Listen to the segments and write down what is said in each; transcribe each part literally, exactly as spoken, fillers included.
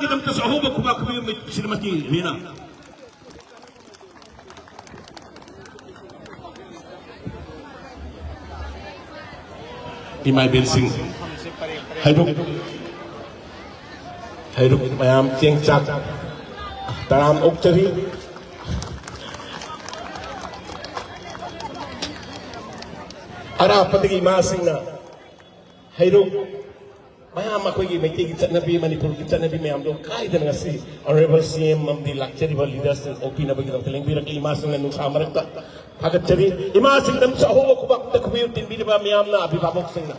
ꯑꯗꯨꯝꯇꯁꯨ ꯑꯍꯧꯕ ꯈꯨꯕꯥꯛ ꯈꯨꯕꯤꯕ ꯃꯤ ꯁ꯭ꯔꯤꯃꯇꯤ ꯔꯤꯅꯥ꯫ ꯏꯃꯥ ꯏꯕꯦꯟꯁꯤꯡ, ꯍꯩꯔꯨꯛ, ꯍꯩꯔꯨꯛ ꯃꯌꯥꯝ ꯆꯦꯡ ꯆꯥꯛ ꯇꯔꯥꯝ ꯑꯣꯛꯆꯔꯤ꯫ ꯑꯔꯥꯞꯄꯗꯒꯤ ꯏꯃꯥꯁꯤꯡꯅ ꯍꯩꯔꯨꯛ ꯃꯌꯥꯝ ꯑꯩꯈꯣꯏꯒꯤ ꯃꯩꯇꯩꯒꯤ ꯆꯠꯅꯕꯤ, ꯃꯅꯤꯄꯨꯔꯒꯤ ꯆꯠꯅꯕꯤ ꯃꯌꯥꯝꯗꯣ ꯀꯥꯏꯗꯅ ꯉꯁꯤ Honourable C M ꯑꯃꯗꯤ ꯂꯥꯛꯆꯔꯤꯕ leadersꯁꯤꯡ ꯑꯣꯛꯄꯤꯅꯕꯒꯤꯗꯃꯛꯇ ꯂꯦꯡꯕꯤꯔꯛꯂꯤ꯫ ꯏꯃꯥꯁꯤꯡꯅ ꯅꯨꯡꯁꯥ ꯃꯔꯛꯇ ꯊꯥꯒꯠꯆꯔꯤ꯫ ꯏꯃꯥꯁꯤꯡꯗꯁꯨ ꯑꯍꯧꯕ ꯈꯨꯕꯥꯛꯇ ꯈꯨꯕꯤꯌꯨ ꯇꯤꯟꯕꯤꯔꯤꯕ ꯃꯌꯥꯝꯅ, ꯑꯚꯤꯚꯥꯕꯛꯁꯤꯡꯅ꯫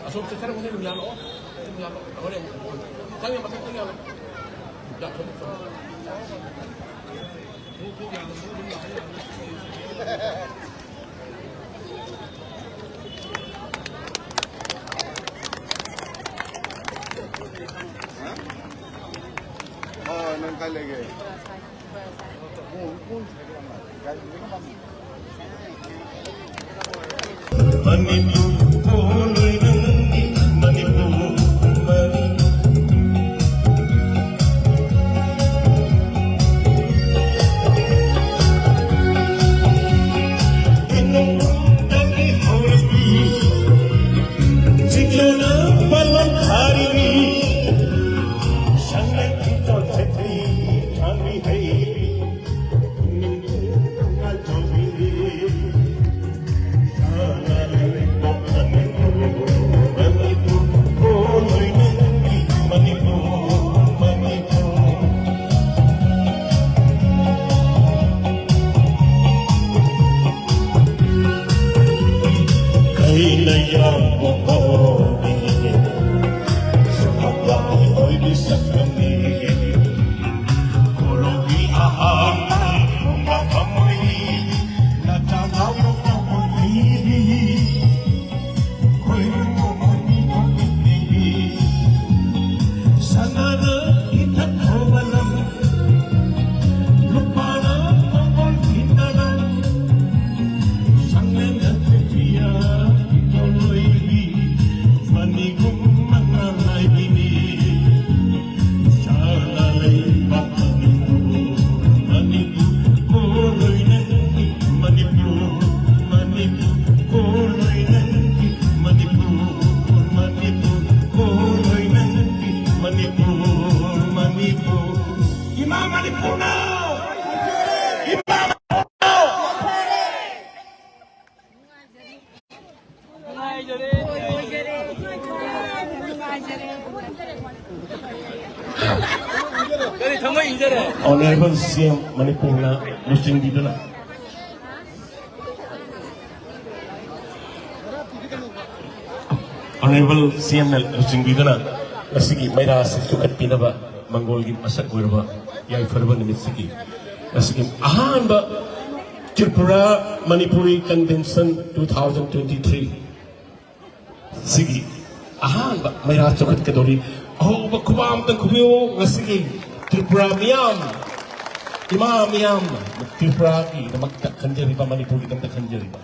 ꯑꯁꯣꯝ ꯆꯠꯊꯔꯛꯄꯗ ꯑꯗꯨꯝ ꯌꯥꯜꯂꯛꯑꯣ꯫ ꯑꯗꯨꯝ ꯌꯥꯜꯂꯛꯑꯣ꯫ ꯍꯣꯔꯦꯟ ꯆꯪꯉꯦ, ꯃꯊꯛꯇ ꯌꯥꯜꯂꯛꯑꯣ꯫ ꯌꯥꯜꯂꯛꯑꯣ꯫ ꯑꯣ, ꯅꯪ ꯀꯥꯏ ꯂꯩꯒꯦ? ꯃꯅꯤꯄꯨꯔ ꯄꯣꯂꯣꯏ ꯅꯪꯒꯤ ꯃꯅꯤ ꯏꯃꯥ ꯃꯅꯤꯄꯨꯔꯅ! ꯏꯃꯥ! Honorable C M ꯃꯅꯤꯄꯨꯔꯅ ꯂꯨꯆꯤꯡꯕꯤꯗꯨꯅ, Honorable C M ꯅ ꯂꯨꯆꯤꯡꯕꯤꯗꯨꯅ ꯉꯁꯤꯒꯤ ꯃꯩꯔꯥ ꯑꯁꯤ ꯆꯨꯈꯠꯄꯤꯅꯕ ꯃꯪꯒꯣꯜꯒꯤ ꯃꯁꯛ ꯑꯣꯏꯔꯕ ꯌꯥꯏꯐꯔꯕ ꯅꯨꯃꯤꯠꯁꯤꯒꯤ ꯉꯁꯤꯒꯤ ꯑꯍꯥꯟꯕ Tripura Manipuri Convention two thousand twenty-three ꯁꯤꯒꯤ ꯑꯍꯥꯟꯕ ꯃꯩꯔꯥ ꯆꯨꯈꯠꯀꯗꯧꯔꯤ꯫ ꯑꯍꯧꯕ ꯈꯨꯕꯥꯛ ꯑꯝꯇꯪ ꯈꯨꯕꯤꯌꯨ꯫ ꯉꯁꯤꯒꯤ ꯇ꯭ꯔꯤꯄꯨꯔꯥ ꯃꯤꯌꯥꯝ, ꯏꯃꯥ ꯃꯤꯌꯥꯝ, ꯇ꯭ꯔꯤꯄꯨꯔꯥꯒꯤꯗꯃꯛꯇ ꯈꯟꯖꯔꯤꯕ, ꯃꯅꯤꯄꯨꯔꯒꯤꯗꯃꯛꯇ ꯈꯟꯖꯔꯤꯕ꯫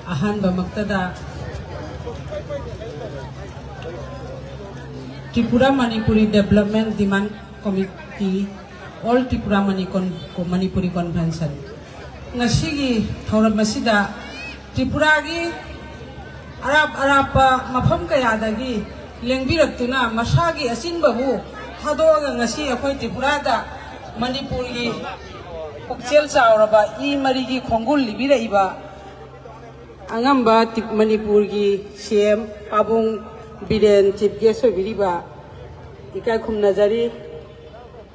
ꯑꯍꯥꯟꯕꯃꯛꯇꯗ Tripura Manipuri Development Demand Committee, All Tripura Mani-, Con-, Manipuri Convention, ꯉꯁꯤꯒꯤ ꯊꯧꯔꯝ ꯑꯁꯤꯗ ꯇ꯭ꯔꯤꯄꯨꯔꯥꯒꯤ ꯑꯔꯥꯞ ꯑꯔꯥꯞꯄ ꯃꯐꯝ ꯀꯌꯥꯗꯒꯤ ꯂꯦꯡꯕꯤꯔꯛꯇꯨꯅ ꯃꯁꯥꯒꯤ ꯑꯆꯤꯟꯕꯕꯨ ꯊꯥꯗꯣꯛꯑꯒ ꯉꯁꯤ ꯑꯩꯈꯣꯏ ꯇ꯭ꯔꯤꯄꯨꯔꯥꯗ ꯃꯅꯤꯄꯨꯔꯒꯤ ꯄꯨꯛꯆꯦꯜ ꯆꯥꯎꯔꯕ ꯏ ꯃꯔꯤꯒꯤ ꯈꯣꯡꯒꯨꯜ ꯂꯤꯕꯤꯔꯛꯏꯕ ꯑꯉꯝꯕ ꯇꯤ-, ꯃꯅꯤꯄꯨꯔꯒꯤ C M ꯄꯥꯕꯨꯡ ꯕꯤꯔꯦꯟ chief guest ꯑꯣꯏꯕꯤꯔꯤꯕ ꯏꯀꯥꯏ ꯈꯨꯝꯅꯖꯔꯤ꯫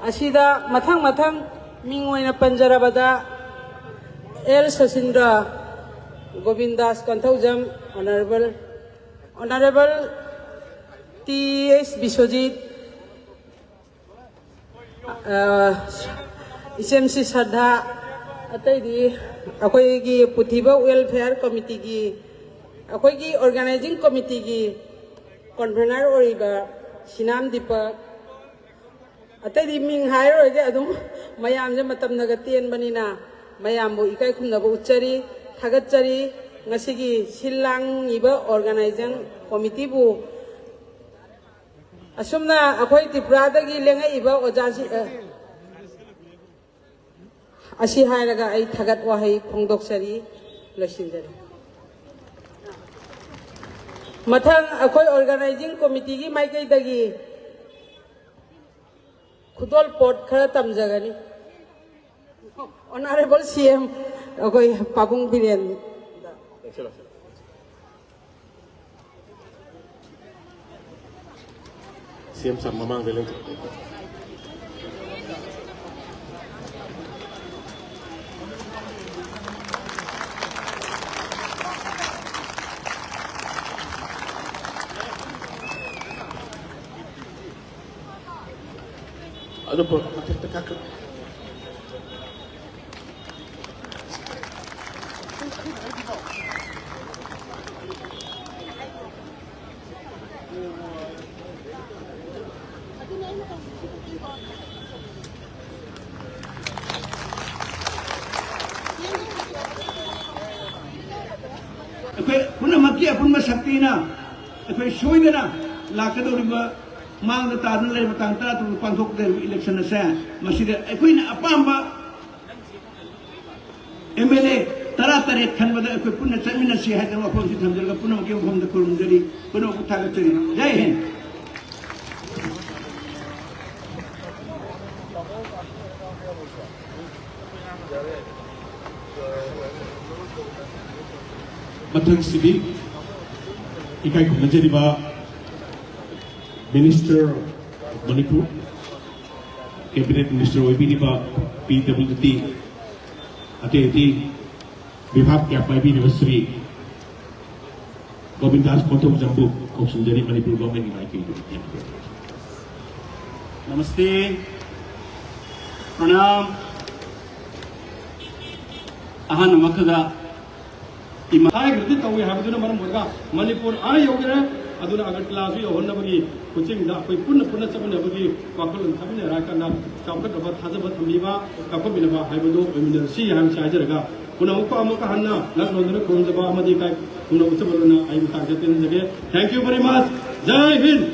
ꯑꯁꯤꯗ ꯃꯊꯪ ꯃꯊꯪ ꯃꯤꯡ ꯑꯣꯏꯅ ꯄꯟꯖꯔꯕꯗ, L Sachindra, Govindas Konthoujam, Honorable, Honorable T H Biswajit, ꯑ, ꯏꯆꯦꯝꯁꯤ ꯁꯔꯗꯥ, ꯑꯇꯩꯗꯤ ꯑꯩꯈꯣꯏꯒꯤ ꯄꯨꯊꯤꯕ ꯋꯦꯜꯐꯤꯌꯔ ꯀꯃꯤꯇꯤꯒꯤ, ꯑꯩꯈꯣꯏꯒꯤ ꯑꯣꯔꯒꯅꯥꯏꯖꯤꯡ ꯀꯃꯤꯇꯤꯒꯤ ꯀꯟꯚꯦꯅꯔ ꯑꯣꯏꯔꯤꯕ ꯁꯤꯅꯥꯝ ꯗꯤꯄꯛ, ꯑꯇꯩꯗꯤ ꯃꯤꯡ ꯍꯥꯏꯔꯔꯣꯏꯒꯦ, ꯑꯗꯨꯝ ꯃꯌꯥꯝꯁꯦ ꯃꯇꯝꯅꯒ ꯇꯦꯟꯕꯅꯤꯅ ꯃꯌꯥꯝꯕꯨ ꯏꯀꯥꯏ ꯈꯨꯝꯅꯕ ꯎꯠꯆꯔꯤ, ꯊꯥꯒꯠꯆꯔꯤ꯫ ꯉꯁꯤꯒꯤ ꯁꯤꯜ ꯂꯥꯡꯉꯤꯕ ꯑꯣꯔꯒꯅꯥꯏꯖꯤꯡ ꯀꯃꯤꯇꯤꯕꯨ, ꯑꯁꯨꯝꯅ ꯑꯩꯈꯣꯏ ꯇ꯭ꯔꯤꯄꯨꯔꯥꯗꯒꯤ ꯂꯦꯡꯉꯛꯏꯕ ꯑꯣꯖꯥꯁꯤ, ꯑ, ꯑꯁꯤ ꯍꯥꯏꯔꯒ ꯑꯩ ꯊꯥꯒꯠ ꯋꯥꯍꯩ ꯐꯣꯡꯗꯣꯛꯆꯔꯤ, ꯂꯣꯏꯁꯤꯟꯖꯔꯤ꯫ ꯃꯊꯪ ꯑꯩꯈꯣꯏ ꯑꯣꯔꯒꯅꯥꯏꯖꯤꯡ ꯀꯃꯤꯇꯤꯒꯤ ꯃꯥꯏꯀꯩꯗꯒꯤ ꯈꯨꯗꯣꯜ ꯄꯣꯠ ꯈꯔ ꯇꯝꯖꯒꯅꯤ꯫ ꯑꯣꯅꯔꯦꯕꯜ ꯁꯤ ꯑꯦꯝ ꯑꯩꯈꯣꯏ ꯄꯥꯕꯨꯡ ꯕꯤꯔꯦꯟ꯫ ꯁꯤ ꯑꯦꯝ ꯁꯥꯔ ꯃꯃꯥꯡꯗ ꯂꯦꯡꯊꯣꯛ꯫ ꯑꯗꯨ ꯄꯨꯔꯛ ꯃꯊꯛꯇ ꯀꯥꯈꯠ꯫ ꯑꯩꯈꯣꯏ ꯄꯨꯝꯅꯃꯛꯀꯤ ꯑꯄꯨꯟꯕ ꯁꯛꯇꯤꯅ ꯑꯩꯈꯣꯏ ꯁꯣꯏꯗꯅ ꯂꯥꯛꯀꯗꯧꯔꯤꯕ ꯃꯥꯡꯗ ꯇꯥꯗꯨꯅ ꯂꯩꯔꯤꯕ ꯇꯥꯡ ꯇꯔꯥ ꯇꯔꯨꯛ ꯄꯥꯡꯊꯣꯛꯀꯗꯧꯔꯤꯕ ꯏꯂꯦꯛꯁꯟ ꯑꯁꯦ ꯃꯁꯤꯗ ꯑꯩꯈꯣꯏꯅ ꯑꯄꯥꯝꯕ ꯑꯦꯝ ꯑꯦꯜ ꯑꯦ ꯇꯔꯥ ꯇꯔꯦꯠ ꯈꯟꯕꯗ ꯑꯩꯈꯣꯏ ꯄꯨꯟꯅ ꯆꯠꯃꯤꯟꯅꯁꯤ ꯍꯥꯏꯗꯅ ꯋꯥꯐꯝꯁꯤ ꯊꯝꯖꯔꯒ ꯄꯨꯝꯅꯃꯛꯀꯤ ꯃꯐꯝꯗ ꯈꯨꯔꯨꯝꯖꯔꯤ, ꯄꯨꯝꯅꯃꯛꯄꯨ ꯊꯥꯒꯠꯆꯔꯤ꯫ ꯖꯥꯏ ꯍꯤꯟꯗ꯫ ꯃꯊꯪꯁꯤꯗꯤ ꯏꯀꯥꯏ ꯈꯨꯝꯅꯖꯔꯤꯕ Minister of Manipur, Cabinet Minister ꯑꯣꯏꯕꯤꯔꯤꯕ, ꯄꯤ ꯗꯕ꯭ꯂꯤꯎ ꯗꯤ ꯑꯇꯩ ꯑꯇꯩ ꯕꯤꯚꯥꯒ ꯀꯌꯥ ꯄꯥꯏꯕꯤꯔꯤꯕ ꯁ꯭ꯔꯤ ꯒꯣꯕꯤꯟꯗꯥꯁ ꯀꯣꯟꯊꯧꯖꯝꯕꯨ ꯀꯧꯁꯤꯟꯖꯔꯤ, ꯃꯅꯤꯄꯨꯔ ꯒꯣꯚꯔꯟꯃꯦꯟꯠꯀꯤ ꯃꯥꯏꯀꯩꯗꯒꯤ꯫ ꯅꯃꯁꯇꯦ, ꯄ꯭ꯔꯅꯥꯝ꯫ ꯑꯍꯥꯟꯕ ꯃꯛꯇꯗ ꯏꯃꯥ ꯍꯥꯏꯈ꯭ꯔꯗꯤ ꯇꯧꯏ ꯍꯥꯏꯕꯗꯨꯅ ꯃꯔꯝ ꯑꯣꯏꯔꯒ ꯃꯅꯤꯄꯨꯔ ꯑꯥ ꯌꯧꯈ꯭ꯔꯦ꯫ ꯑꯗꯨꯅ ꯑꯒꯔꯇꯂꯥꯁꯨ ꯌꯧꯍꯟꯅꯕꯒꯤ ꯈꯨꯆꯤꯡꯗ ꯑꯩꯈꯣꯏ ꯄꯨꯟꯅ ꯄꯨꯟꯅ ꯆꯠꯃꯤꯟꯅꯕꯒꯤ ꯋꯥꯈꯜꯂꯣꯟ ꯆꯠꯃꯤꯟꯅꯔꯀꯥꯟꯗ ꯆꯥꯎꯈꯠꯅꯕ ꯊꯥꯖꯕ ꯊꯝꯕꯤꯕ ꯆꯥꯎꯈꯠꯃꯤꯟꯅꯕ ꯍꯥꯏꯕꯗꯨ ꯑꯣꯏꯃꯤꯟꯅꯔꯁꯤ ꯍꯥꯏꯕꯁꯤ ꯍꯥꯏꯖꯔꯒ ꯄꯨꯝꯅꯃꯛꯄꯨ ꯑꯃꯨꯛꯀ ꯍꯟꯅ ꯂꯛ ꯅꯣꯟꯗꯨꯅ ꯈꯨꯔꯨꯝꯖꯕ ꯑꯃꯗꯤ ꯏꯀꯥꯏ ꯈꯨꯝꯅꯕ ꯆꯠꯄ ꯂꯣꯏꯅ ꯑꯩ ꯃꯇꯥꯡꯗ ꯇꯦꯟꯖꯒꯦ꯫ Thank you very much. Jai Hind.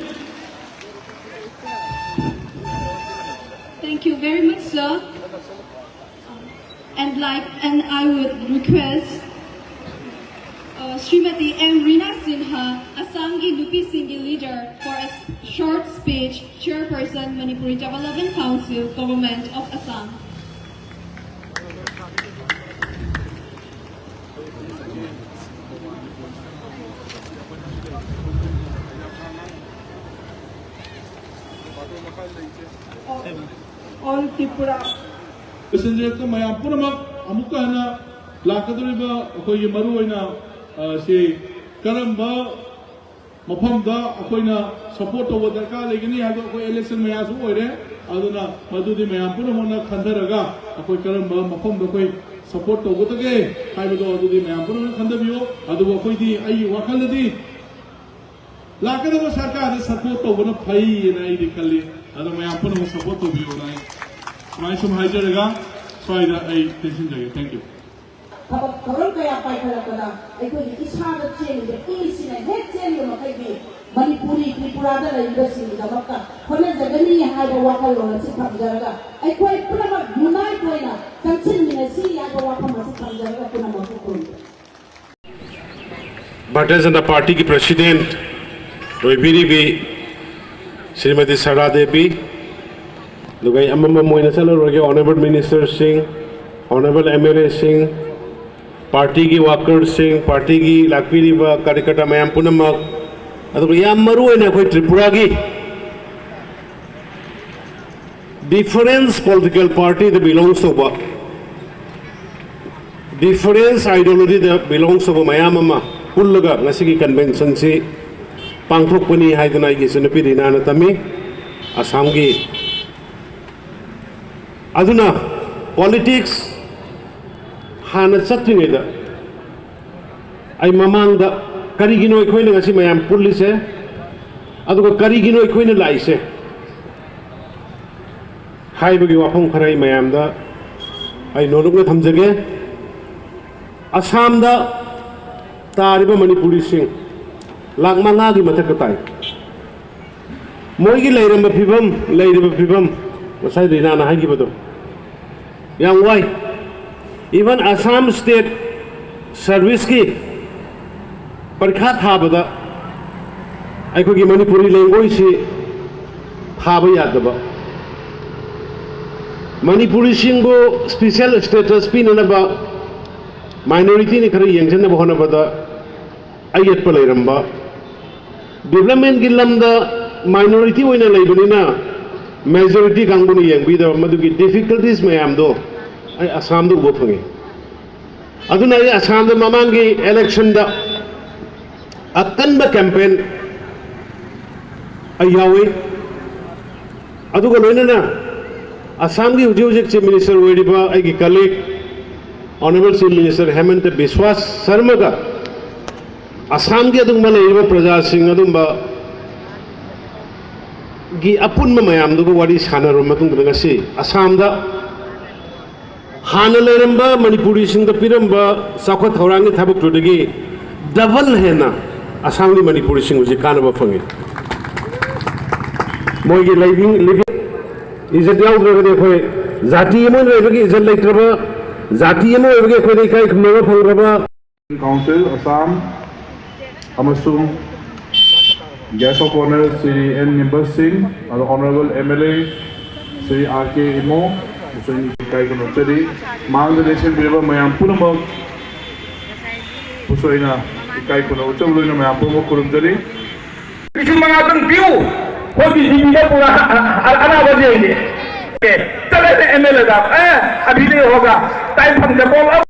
Thank you very much, sir. And like, and I would request uh, Srimati M Rina Sinha, Assamgi Nupi Singhi leader, for a short speech, Chairperson, Manipuri Development Council, Government of Assam. All Tripura. ꯂꯣꯏꯁꯤꯟꯖꯔꯛꯇ ꯃꯌꯥꯝ ꯄꯨꯝꯅꯃꯛ ꯑꯃꯨꯛꯀ ꯍꯟꯅ ꯂꯥꯛꯀꯗꯧꯔꯤꯕ ꯑꯩꯈꯣꯏꯒꯤ ꯃꯔꯨ ꯑꯣꯏꯅ ꯁꯤ ꯀꯔꯝꯕ ꯃꯐꯝꯗ ꯑꯩꯈꯣꯏꯅ ꯁꯄꯣꯔꯠ ꯇꯧꯕ ꯗꯔꯀꯥꯔ ꯂꯩꯒꯅꯤ ꯍꯥꯏꯕꯗꯣ ꯑꯩꯈꯣꯏ ꯏꯂꯦꯛꯁꯟ ꯃꯌꯥꯁꯨ ꯑꯣꯏꯔꯦ꯫ ꯑꯗꯨꯅ ꯃꯗꯨꯗꯤ ꯃꯌꯥꯝ ꯄꯨꯝꯅꯃꯛꯅ ꯈꯟꯊꯔꯒ ꯑꯩꯈꯣꯏ ꯀꯔꯝꯕ ꯃꯐꯝꯗ ꯑꯩꯈꯣꯏ ꯁꯄꯣꯔꯠ ꯇꯧꯒꯗꯒꯦ ꯍꯥꯏꯕꯗꯣ ꯑꯗꯨꯗꯤ ꯃꯌꯥꯝ ꯄꯨꯝꯅꯃꯛꯅ ꯈꯟꯊꯕꯤꯌꯨ꯫ ꯑꯗꯨꯕꯨ ꯑꯩꯈꯣꯏꯗꯤ ꯑꯩꯒꯤ ꯋꯥꯈꯜꯗꯗꯤ ꯂꯥꯛꯀꯗꯕ ꯁꯔꯀꯥꯔꯗ ꯁꯄꯣꯔꯠ ꯇꯧꯕꯅ ꯐꯩꯌꯦꯅ ꯑꯩꯗꯤ ꯈꯜꯂꯤ꯫ ꯑꯗꯣ ꯃꯌꯥꯝ ꯄꯨꯝꯅꯃꯛ ꯁꯄꯣꯔꯠ ꯇꯧꯕꯤꯌꯣꯅ ꯑꯩ ꯁꯨꯃꯥꯏ ꯁꯨꯝ ꯍꯥꯏꯖꯔꯒ ꯁ꯭ꯋꯥꯏꯗ ꯑꯩ ꯇꯦꯟꯁꯤꯟꯖꯒꯦ꯫ Thank you꯫ ꯊꯕꯛ ꯊꯧꯔꯝ ꯀꯌꯥ ꯄꯥꯏꯈꯠꯂꯛꯄꯗ ꯑꯩꯈꯣꯏꯒꯤ ꯏꯁꯥꯗ ꯆꯦꯜꯂꯤꯕ ꯏꯁꯤꯅ ꯍꯦꯛ ꯆꯦꯟꯕ ꯃꯈꯩꯗꯤ ꯃꯅꯤꯄꯨꯔꯤ ꯇ꯭ꯔꯤꯄꯨꯔꯥꯗ ꯂꯩꯔꯤꯕꯁꯤꯡꯒꯤꯗꯃꯛꯇ ꯍꯣꯠꯅꯖꯒꯅꯤ ꯍꯥꯏꯕ ꯋꯥꯈꯜꯂꯣꯟ ꯑꯁꯤ ꯊꯝꯖꯔꯒ ꯑꯩꯈꯣꯏ ꯄꯨꯝꯅꯃꯛ ꯌꯨꯅꯥꯏꯠ ꯑꯣꯏꯅ ꯆꯪꯁꯤꯟꯃꯤꯟꯅꯁꯤ ꯍꯥꯏꯕ ꯋꯥꯐꯝ ꯑꯁꯤ ꯊꯝꯖꯔꯒ ꯄꯨꯝꯅꯃꯛꯄꯨ ꯈꯨꯔꯨꯝꯖꯔꯤ꯫ ꯚꯥꯔꯇꯤꯌ ꯖꯅꯇꯥ ꯄꯥꯔꯇꯤꯒꯤ ꯄ꯭ꯔꯦꯁꯤꯗꯦꯟꯠ ꯑꯣꯏꯕꯤꯔꯤꯕꯤ ꯁ꯭ꯔꯤꯃꯇꯤ ꯁꯔꯂꯥ ꯗꯦꯕꯤ, ꯑꯗꯨꯒ ꯑꯩ ꯑꯃꯃꯝ ꯑꯣꯏꯅ ꯆꯠꯂꯔꯣꯏꯒꯦ꯫ ꯑꯣꯅꯔꯦꯕꯜ ꯃꯤꯅꯤꯁꯇꯔꯁꯤꯡ, ꯑꯣꯅꯔꯦꯕꯜ ꯑꯦꯝ ꯑꯦꯜ ꯑꯦꯁꯤꯡ, ꯄꯥꯔꯇꯤꯒꯤ ꯋꯥꯀꯔꯁꯤꯡ, ꯄꯥꯔꯇꯤꯒꯤ ꯂꯥꯛꯄꯤꯔꯤꯕ ꯀꯥꯔꯤꯀꯔꯇꯥ ꯃꯌꯥꯝ ꯄꯨꯝꯅꯃꯛ, ꯑꯗꯨꯒ ꯌꯥꯝ ꯃꯔꯨ ꯑꯣꯏꯅ ꯑꯩꯈꯣꯏ ꯇ꯭ꯔꯤꯄꯨꯔꯥꯒꯤ ꯗꯤꯐꯔꯦꯟꯁ ꯄꯣꯂꯤꯇꯤꯀꯦꯜ ꯄꯥꯔꯇꯤꯗ ꯕꯤꯂꯣꯡꯁ ꯇꯧꯕ, ꯗꯤꯐꯔꯦꯟꯁ ꯑꯥꯏꯗꯤꯌꯣꯂꯣꯖꯤꯗ ꯕꯤꯂꯣꯡꯁ ꯇꯧꯕ ꯃꯌꯥꯝ ꯑꯃ ꯄꯨꯜꯂꯒ ꯉꯁꯤꯒꯤ ꯀꯟꯚꯦꯟꯁꯟꯁꯤ ꯄꯥꯡꯊꯣꯛꯄꯅꯤ ꯍꯥꯏꯗꯅ ꯑꯩꯒꯤ ꯏꯆꯟꯅꯨꯄꯤ ꯔꯤꯅꯥꯅ ꯇꯝꯃꯤ꯫ ꯑꯁꯥꯝꯒꯤ ꯑꯗꯨꯅ ꯄꯣꯂꯤꯇꯤꯛꯁ ꯍꯥꯟꯅ ꯆꯠꯇ꯭ꯔꯤꯉꯩꯗ ꯑꯩ ꯃꯃꯥꯡꯗ ꯀꯔꯤꯒꯤꯅꯣ ꯑꯩꯈꯣꯏꯅ ꯉꯁꯤ ꯃꯌꯥꯝ ꯄꯨꯜꯂꯤꯁꯦ, ꯑꯗꯨꯒ ꯀꯔꯤꯒꯤꯅꯣ ꯑꯩꯈꯣꯏꯅ ꯂꯥꯛꯏꯁꯦ ꯍꯥꯏꯕꯒꯤ ꯋꯥꯐꯝ ꯈꯔ ꯑꯩ ꯃꯌꯥꯝꯗ ꯑꯩ ꯅꯣꯂꯨꯛꯅ ꯊꯝꯖꯒꯦ꯫ ꯑꯁꯥꯝꯗ ꯇꯥꯔꯤꯕ ꯃꯅꯤꯄꯨꯔꯤꯁꯤꯡ ꯂꯥꯛ ꯃꯉꯥꯒꯤ ꯃꯊꯛꯇ ꯇꯥꯏ꯫ ꯃꯣꯏꯒꯤ ꯂꯩꯔꯝꯕ ꯐꯤꯕꯝ, ꯂꯩꯔꯤꯕ ꯐꯤꯕꯝ, ꯉꯁꯥꯏ ꯔꯤꯅꯥꯅ ꯍꯥꯏꯈꯤꯕꯗꯣ ꯌꯥꯝ ꯋꯥꯏ꯫ Even Assam State Service ꯀꯤ ꯄꯔꯤꯈꯥ ꯊꯥꯕꯗ ꯑꯩꯈꯣꯏꯒꯤ ꯃꯅꯤꯄꯨꯔꯤ ꯂꯦꯡꯒ꯭ꯋꯦꯖꯁꯤ ꯊꯥꯕ ꯌꯥꯗꯕ, ꯃꯅꯤꯄꯨꯔꯤꯁꯤꯡꯕꯨ special status ꯄꯤꯅꯅꯕ minority ꯅ ꯈꯔ ꯌꯦꯡꯁꯤꯟꯅꯕ ꯍꯣꯠꯅꯕꯗ ꯑꯌꯦꯠꯄ ꯂꯩꯔꯝꯕ, development ꯀꯤ ꯂꯝꯗ minority ꯑꯣꯏꯅ ꯂꯩꯕꯅꯤꯅ majority ꯀꯥꯡꯕꯨꯅ ꯌꯦꯡꯕꯤꯗꯕ, ꯃꯗꯨꯒꯤ difficulties ꯃꯌꯥꯝꯗꯣ ꯑꯩ ꯑꯁꯥꯝꯗ ꯎꯕ ꯐꯪꯉꯤ꯫ ꯑꯗꯨꯅ ꯑꯩ ꯑꯁꯥꯝꯗ ꯃꯃꯥꯡꯒꯤ election ꯗ ꯑꯀꯟꯕ campaign ꯑꯩ ꯌꯥꯎꯏ꯫ ꯑꯗꯨꯒ ꯂꯣꯏꯅꯅ ꯑꯁꯥꯝꯒꯤ ꯍꯧꯖꯤꯛ ꯍꯧꯖꯤꯛ Chief Minister ꯑꯣꯏꯔꯤꯕ ꯑꯩꯒꯤ colleague Honourable Chief Minister ꯍꯦꯃꯟꯇ ꯕꯤꯁ꯭ꯋꯥꯁ ꯁꯔꯃꯒ ꯑꯁꯥꯝꯒꯤ ꯑꯗꯨꯒꯨꯝꯕ ꯂꯩꯔꯤꯕ ꯄ꯭ꯔꯖꯥꯁꯤꯡ ꯑꯗꯨꯒꯨꯝꯕ ꯒꯤ ꯑꯄꯨꯟꯕ ꯃꯌꯥꯝꯗꯨꯒ ꯋꯥꯔꯤ ꯁꯥꯟꯅꯔꯕ ꯃꯇꯨꯡꯗ ꯉꯁꯤ ꯑꯁꯥꯝꯗ ꯍꯥꯟꯅ ꯂꯩꯔꯝꯕ ꯃꯅꯤꯄꯨꯔꯤꯁꯤꯡꯗ ꯄꯤꯔꯝꯕ ꯆꯥꯎꯈꯠ ꯊꯧꯔꯥꯡꯒꯤ ꯊꯕꯛꯇꯨꯗꯒꯤ double ꯍꯦꯟꯅ ꯑꯁꯥꯝꯒꯤ ꯃꯅꯤꯄꯨꯔꯤꯁꯤꯡ ꯍꯧꯖꯤꯛ ꯀꯥꯟꯅꯕ ꯐꯪꯉꯤ꯫ ꯃꯣꯏꯒꯤ living, living ꯏꯖꯠ ꯌꯥꯎꯗ꯭ꯔꯒꯗꯤ ꯑꯩꯈꯣꯏ ꯖꯥꯇꯤ ꯑꯃ ꯑꯣꯏꯅ ꯂꯩꯕꯒꯤ ꯏꯖꯠ ꯂꯩꯇ꯭ꯔꯕ, ꯖꯥꯇꯤ ꯑꯃ ꯑꯣꯏꯕꯒꯤ ꯑꯩꯈꯣꯏꯗ ꯏꯀꯥꯏ ꯈꯨꯝꯅꯕ ꯐꯪꯗ꯭ꯔꯕ꯫ Council ꯑꯁꯥꯝ ꯑꯃꯁꯨꯡ Guest of Honour Shri N Nimbas Singh, ꯑꯗꯣ Honourable M L A Shri R K Imo, ꯃꯈꯣꯏꯅꯤ ꯏꯀꯥꯏ ꯈꯨꯝꯅꯖꯔꯤ꯫ ꯃꯥꯡꯗ ꯂꯦꯡꯁꯤꯟꯕꯤꯔꯕ ꯃꯌꯥꯝ ꯄꯨꯝꯅꯃꯛ ꯃꯈꯣꯏꯅ ꯏꯀꯥꯏ ꯈꯨꯝꯅꯕ ꯎꯠꯆꯕ ꯂꯣꯏꯅ ꯃꯌꯥꯝ ꯄꯨꯝꯅꯃꯛ ꯈꯨꯔꯨꯝꯖꯔꯤ꯫ ꯂꯤꯁꯤꯡ ꯃꯉꯥꯇꯪ ꯄꯤꯌꯨ, ꯑꯩꯈꯣꯏ ꯕꯤ ꯖꯦ ꯄꯤꯗ ꯄꯨꯔꯥ ꯑ-, ꯑ-, ꯑꯅꯥꯕꯁꯤꯡꯁꯦ꯫ ꯑꯦ, ꯆꯠꯂꯁꯦ ꯑꯦꯝ ꯑꯦꯜ ꯑꯦꯗ, ꯑꯦ, ꯑꯚꯤ ꯂꯩ ꯍꯣꯒ, ꯇꯥꯏ ꯐꯪꯗ ꯀꯣꯜ ꯑꯞ꯫